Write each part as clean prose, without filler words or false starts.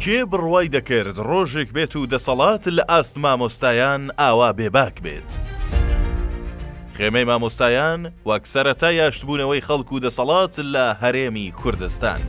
کێ بڕوای دەکرد ڕۆژێک بێت و دەسەڵات لە ئاست مامۆستایان ئاوا بێباک بێت؟ خێمەی مامۆستایان وەک سەرەتای ئاشتبوونەوەی خەڵک و دەسەڵات لە هەرێمی کوردستان.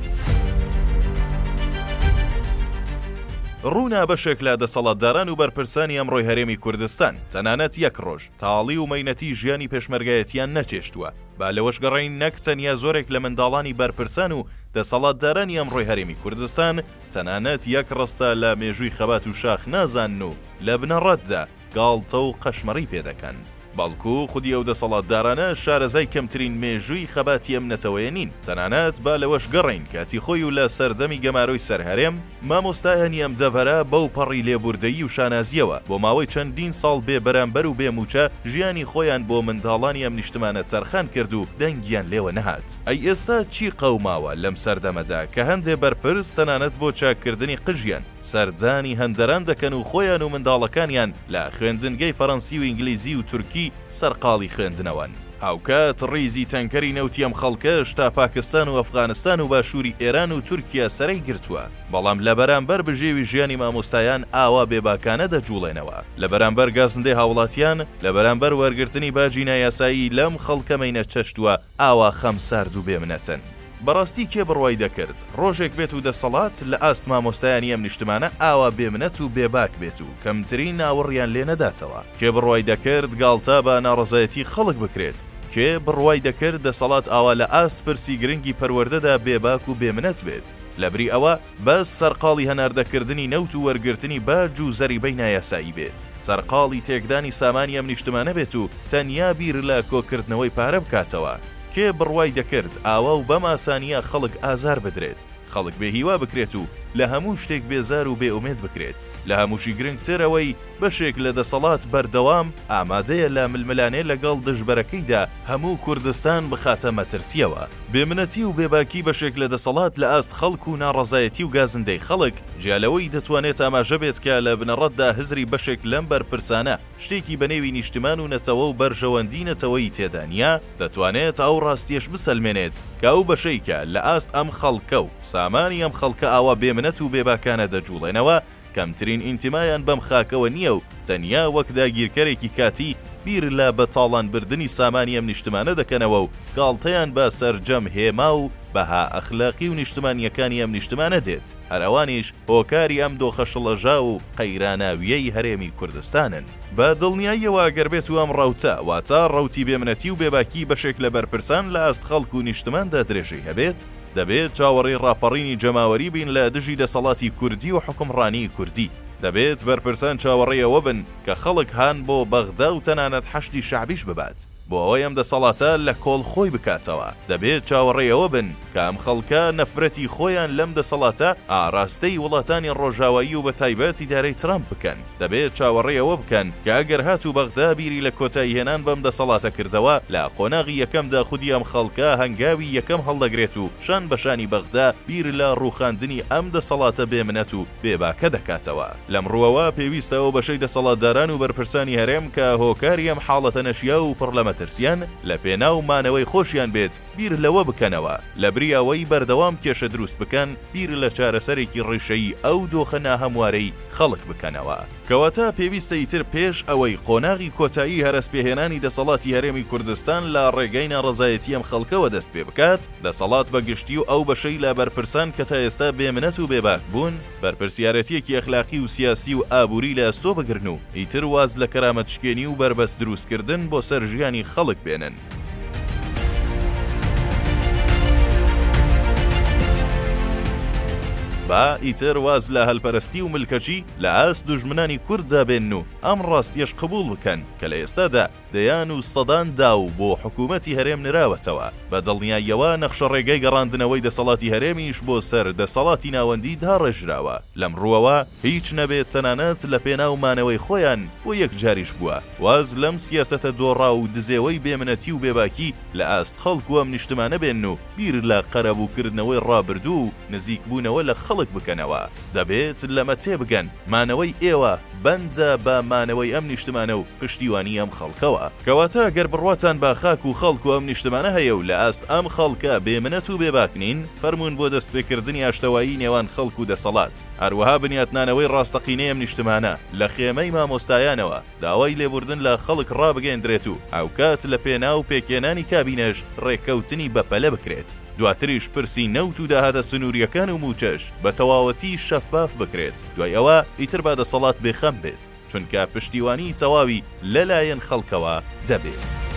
ڕوونە بەشێک لە دەسەڵاتداران و بەرپرسانی ئەمڕۆی هەرێمی کوردستان تەنانەت یەک ڕۆژ تاڵی و مەینەتی ژیانی پێشمەرگایەتیان نەچێشتووە، با لەوەش گەڕێین نەک تەنیا زۆرێک لە منداڵانی بەرپرسان و دەسەڵاتدارانی ئەمڕۆی هەرێمی کوردستان تەنانەت یەک ڕستە لە مێژووی خەبات و شاخ نازانن و لە بنەڕەتدا گاڵتە و قەشمەڕی پێ دەکەن. بەڵکو خودی ئەو دەسەڵاتدارانە شارەزای کەمترین مێژووی خەباتی ئەم نەتەوەیە نین. تەنانەت با لەوەش گەڕێین کاتی خۆی و لە سەردەمی گەمارۆی سەر هەرێم، مامۆستایانی ئەم دەڤەرە بەو پەڕی لێبوردەیی و شانازییەوە بۆ ماوەی چەندین ساڵ بێ بەرامبەر و بێ مووچە ژیانی خۆیان بۆ منداڵانی ئەم نیشتمانە تەرخان کرد و دەنگیان لێوە نەهات. ئەی ئێستا چی قەوماوە لەم سەردەمەدا کە هەندێ بەرپرس تەنانەت بۆ چاککردنی قژیان سەردانی هەندەران دەکەن و خۆیان و منداڵەکانیان لە خوێندنگەی فەرەنسی و ئینگلیزی و تورکی سەرقاڵی خوێندنەوەن. هاوکات ڕیزی تەنکەری نەوتی ئەم خەڵکەش تا پاکستان و ئەفغانستان و باشووری ئێران و تورکیا سەرەی گرتووە، بەڵام لە بەرامبەر بژێوی ژیانی مامۆستایان ئاوا بێباکانە دەجوڵێنەوە، لە بەرامبەر گازندەی هاوڵاتیان، لە بەرامبەر وەرگرتنی باجی نایاسایی لەم خەڵکە مەینەتچەشتووە ئاوا خەمسارد و بێمنەتن. بەڕاستی کێ بڕوای دەکرد ڕۆژێک بێت و دەسەڵات لە ئاست مامۆستایانی ئەم نیشتمانە ئاوا بێمنەت و بێباک بێت و کەمترین ئاوڕیان لێ نەداتەوە؟ کێ بڕوای دەکرد گاڵتە بە ناڕەزایەتی خەڵک بکرێت؟ کێ بڕوای دەکرد دەسەڵات ئاوا لە ئاست پرسی گرنگی پەروەردەدا بێباک و بێمنەت بێت؟ لەبری ئەوە بەس سەرقاڵی هەناردەکردنی نەوت و وەرگرتنی باج و زەریبەی نایاسایی بێت، سەرقاڵی تێکدانی سامانی ئەم نیشتمانە بێت و تەنیا بیر لە کۆکردنەوەی پارە بکاتەوە. کێ بڕوای دەکرد ئاوا و بەم ئاسانییە خەڵک ئازار بدرێت، خەڵک بێ هیوا بکرێت و لە هەموو شتێک بێزار و بێ ئومێد بکرێت؟ لە هەمووشی گرنگتر ئەوەی بەشێک لە دەسەڵات بەردەوام ئامادەیە لە ململانێ لەگەڵ دژبەرەکەیدا هەموو کوردستان بخاتە مەترسییەوە. بێمنەتی و بێباکی بەشێک لە دەسەڵات لە ئاست خەڵک و ناڕەزایەتی و گازندەی خەڵک، جیا لەوەی دەتوانێت ئاماژە بێت کە لە بنەڕەتدا هزری بەشێک لەم بەرپرسانە شتێکی بە نێوی نیشتمان و نەتەوە و بەرژەوەندی نەتەوەیی تێدا نییە، دەتوانێت ئەو ڕاستییەش بسەلمێنێت کە ئەو بەشەی کە لە ئاست ئەم خەڵکە و سامانی ئەم خەڵکە ئاوا بێمنەت و بێباکانە دەجووڵێنەوە کەمترین ئینتیمایان بەم خاکەوە نییە و تەنیا وەک داگیرکەرێکی کاتی بیر لە بە تاڵان بردنی سامانی ئەم نیشتمانە دەکەنەوە و گاڵتەیان بە سەرجەم هێما و بەها ئەخلاقی و نیشتمانییەکانی ئەم نیشتمانە دێت. هەر ئەوانیش هۆکاری ئەم دۆخە شڵەژاو و قەیراناوییەی هەرێمی کوردستانن. بە دڵنیاییەوە گەر بێتو ئەم ڕەوتە، واتە ڕەوتی بێمنەتی و بێباکی بەشێک لە بەرپرسان لە ئاست خەڵک و نیشتماندا درێژەی هەبێت، دەبێت چاوەڕێی ڕاپەڕینی جەماوەری بین لە دژی دەسەڵاتی کوردی و حوکمڕانیی کوردی. دەبێت بەرپرسان چاوەڕێی ئەوە بن کە خەڵک هان بۆ بەغدا و تەنانەت حەشدی شەعبیش ببات بۆ ئەوەی ئەم دەسەڵاتە لە کۆڵ خۆی بکاتەوە. دەبێت چاوەڕێی ئەوە بن کە ئەم خەڵکە نەفرەتی خۆیان لەم دەسەڵاتە ئاراستەی وڵاتانی ڕۆژاوایی و بەتایبەت ئیدارەی ترەمپ بکەن. دەبێت چاوەڕێی ئەوە بکەن کە ئەگەر هاتوو بەغدا بیری لە کۆتاییهێنان بەم دەسەڵاتە کردەوە، لە قۆناغی یەکەمدا خودی ئەم خەڵکە هەنگاوی یەکەم هەڵدەگرێت و شان بە شانی بەغدا بیر لە ڕووخاندنی ئەم دەسەڵاتە بێ منەت و بێباکە دەکاتەوە. لەم ڕووەوە پێویستە ئەو بەشەی دەسەڵاتداران و بەرپرسانی هەرێم کە هۆکاری ئەم حاڵەتە نەشیاو و پڕ لە مەترسییەن، لە پێناو مانەوەی خۆشیان بێت، بیر لەوە بکەنەوە لەبری ئەوەی بەردەوام کێشە دروست بکەن، بیر لە چارەسەرێکی ڕیشەیی ئەو دۆخە ناهەموارەی خەڵک بکەنەوە. کەواتە پێویستە ئیتر پێش ئەوەی قۆناغی کۆتایی هەرەسپێهێنانی دەسەڵاتی هەرێمی کوردستان لە ڕێگای ناڕەزایەتی ئەم خەڵکەوە دەست پێ بکات، دەسەڵات بە گشتی و ئەو بەشەی لە بەرپرسان کە تا ئێستا بێ منەت و بێباک بوون، بەرپرسیارەتییەکی ئەخلاقی و سیاسی و ئابووری لە ئەستۆ بگرن و ئیتر واز لە کەرامەتشکێنی و بەربەست دروستکردن بۆ سەر ژیانی خەڵک بێنن. با ئیتر واز لە هەلپەرستی و ملکەچی لە ئاست دوژمنانی کورددا بێنن و ئەم ڕاستیەش قبوڵ بکەن کە لە ئێستادا دەیان و سەدان داو بۆ حکوومەتی هەرێم نراوەتەوە، بە دڵنیاییەوە نەخشەڕێگای گەڕاندنەوەی دەسەڵاتی هەرێمیش بۆ سەر دەسەڵاتی ناوەندی داڕێژراوە. لەم ڕووەوە هیچ نەبێت تەنانەت لە پێناو مانەوەی خۆیان بۆ یەکجاریش بووە واز لەم سیاسەتە دۆڕاو و دزێوەی بێمنەتی و بێباکی لە ئاست خەڵک و ئەم نیشتمانە بێنن و بیر لە قەرەبووکردنەوەی ڕابردوو و نزیکبوونەوە لە خەڵک بکەنەوە. دەبێت لەمە تێبگەن مانەوەی ئێوە بەندە بە مانەوەی ئەم نیشتمانە و پشتیوانی ئەم خەڵکەوە. دەبنەوە. کەواتە گەر بڕواتان بە خاک و خەڵک و ئەم نیشتمانە هەیە و لە ئاست ئەم خەڵکە بێ منەت و بێباک نین، فەرموون بۆ دەستپێکردنی ئاشتەوایی نێوان خەڵک و دەسەڵات، هەروەها بنیاتنانەوەی ڕاستەقینەی ئەم نیشتمانە، لە خێمەی مامۆستایانەوە داوای لێبوردن لە خەڵک ڕابگەیەندرێت و هاوکات لە پێناو پێکهێنانی کابینەش ڕێککەوتنی بەپەلە بکرێت. دواتریش پرسی نەوت و داهاتە سنوورییەکان و مووچەش بە تەواوەتی شەفاف بکرێت، دوای ئەوە ئیتر با دەسەڵات بێخەم بێت، چونکە پشتیوانیی تەواوی لەلایەن خەڵکەوە دەبێت.